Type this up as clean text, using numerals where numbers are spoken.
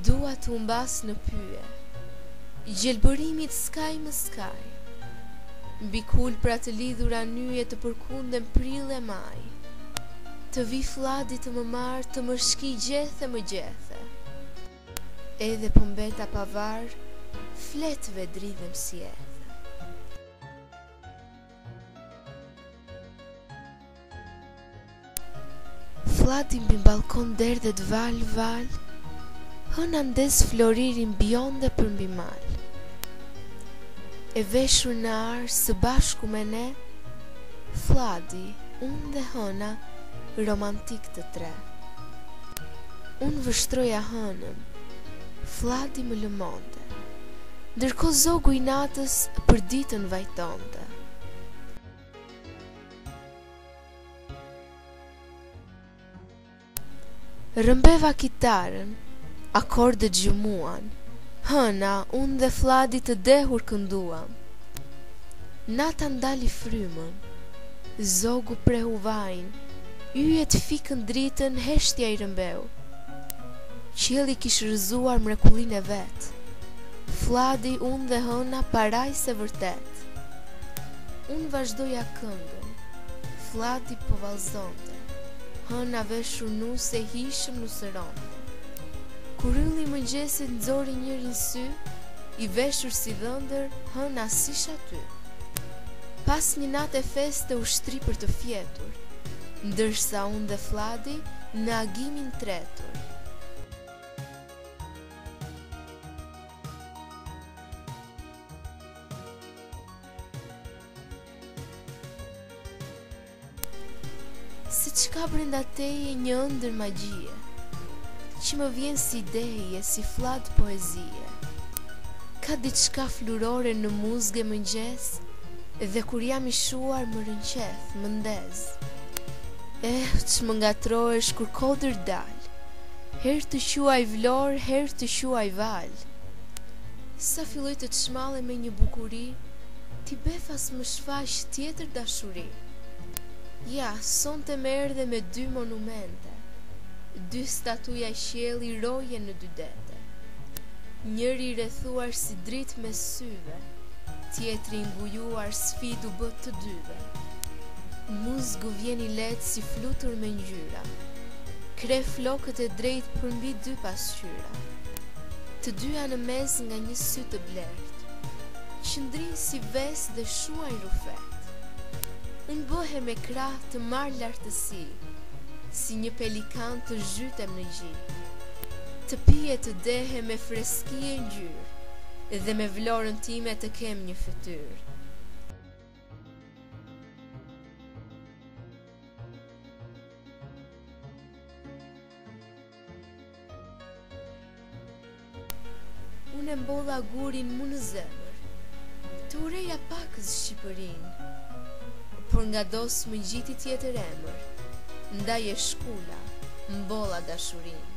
Dua të humbas në pyje, gjelbërimit skaj më skaj. Mbi kulpra të lidhura nyje të përkundem prill e maj. Të vijë flladi të më marrë, të më shkijë gjethe më gjethe. Edhe po mbeta pa varr, fletëve dridhem si ethe. Flladi mbi ballkon derdhet valë valë, hëna ndez floririn bjonde përmbi mal. E veshur në ar së bashku me ne, flladi, unë dhe hëna, romantikë të tre. Unë vështroja hënën, flladi më lëmonte, ndërkohë zogu i natës për ditën vajtonte. Rrëmbeva kitarën, akordet gjëmuan, hëna, unë dhe flladi të dehur kënduam. Nata ndali frymën, zogu prehu vajin, yjet fikën dritën, heshtja i rrëmbeu. Qielli kish rrëzuar mrekullinë e vet, flladi, unë dhe hëna parajsë e vërtetë. Unë vazhdoja këngën, flladi po vallëzonte, hëna veshur nuse hijshëm nusëronte. Kur ylli i mëngjesit nxori njërin sy, i veshur si dhëndër, hëna s'ish aty. Pas një nate feste u shtri për të fjetur, ndërsa unë dhe flladi në agimin tretur. Se ç'ka brenda teje një ëndërr magjie, që më vjen si dehje, si fllad poezie. Ka diçka flurore në muzg e mëngjes, dhe kur jam i shuar më rrënqeth, më ndez. Eh, ç'më ngatërrohesh kur kodër dal, herë të quaj Vlorë, herë të quaj Valë. Sa filloj të çmallem me një bukuri, ti befas më shfaq tjetër dashuri. Ja, sonte më erdhe me dy monumente, dy statuja qielli roje në dy dete. Njëri i rrethuar si dritë mes syve, tjetri i ngujuar sfidë u bë të dyve. Muzgu vjen i lehtë si flutur me ngjyra, kreh flokët e drejtë përmbi dy pasqyra. Të dyja në mes nga një sy të blertë, që ndrijnë si vesë dhe shuajnë rrufetë. Unë bëhem me krahë të marr lartësi, si një pelikan të zhytem në gji. Të pi e të dehem me freski e ngjyrë, dhe me Vlorën time të kem një fytyrë. Unë e mbolla gurin mu në zemër, të urreja pakëz Shqipërinë, por ngado s'më ngjiti tjetër emër, ndaj e shkula, mbolla dashurinë.